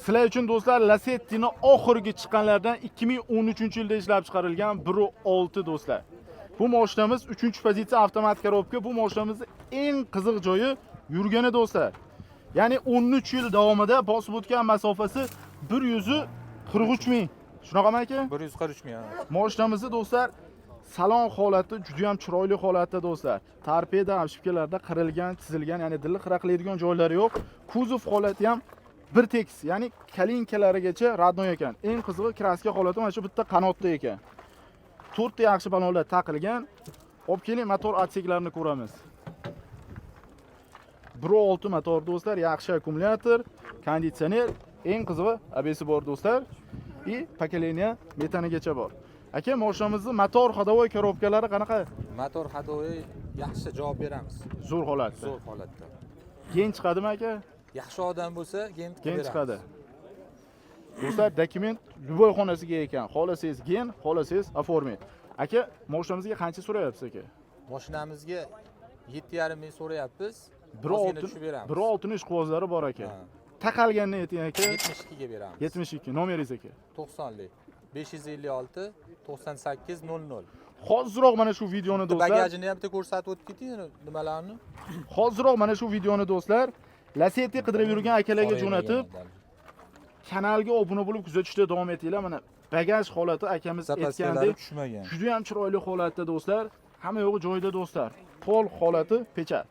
Sizlar uchun, do'stlar, Lacettini oxirgi chiqqanlardan, 2013-yilda ishlab chiqarilgan 1.6, do'stlar. Bu mashinamiz 3-pozitsiya, avtomat коробка. Bu mashinamizni eng qiziq joyi yurgani, do'stlar. Ya'ni 13 yil davomida bosib o'tgan masofasi 143 ming. Shunaqami, aka? 143 ming, ha. Mashinamizni, do'stlar, salon holati juda ham chiroyli holatda, do'stlar. Torpeda, обшивка larda qirilgan, chizilgan, ya'ni dilni xira qiladigan joylari yo'q. Kuzov holati ham bir tekis, ya'ni kalinkalarigacha родной ekan. Eng qizig'i, краска holati mana shu bitta qanotda ekan. To'rtta yaxshi balonlar taqilgan. Olib keling, motor отсек larini ko'ramiz. 1.6 motor, do'stlar, yaxshi akkumulyator, konditsioner, eng qizig'i, ABS bor, do'stlar. И поколение metanigacha bor. Aka, mashinamizni motor, ходовой, коробка lari qanaqa? Motor, ходовой yaxshi javob beramiz. Zo'r holatda. Zo'r holatda. Ген chiqadimi, aka? Yaxshi odam bo'lsa, ген Ген beramiz. Chiqadi. Do'stlar, документ любой xonasiga ekan. Xohlasangiz ген, xohlasangiz оформить. Aka, mashinamizga qancha so'rayapsiz, aka? Mashinamizga 7,5 ming so'rayapmiz. Bir Ozgina oltin, tushib beramiz. Bir oltin ishqibozlari bor, aka. Ha. Taqalganini ayting, aka. 72 ga beramiz. 72. Nomeringiz, aka? 90lik 556 98 00. Hoziroq mana shu videoni, do'stlar, Bagajini ham bitta ko'rsatib o'tib keting, nimalarni. Hoziroq mana shu videoni, do'stlar, Lacetti qidirib yurgan akalarga jo'natib, kanalga obuna bo'lib kuzatishda davom etinglar. Mana bagaj holati, akamiz Запаска lari aytgandek, tushmagan. Juda ham chiroyli holatda, do'stlar. Hamma yo'g'i joyida, do'stlar. Pol holati печать.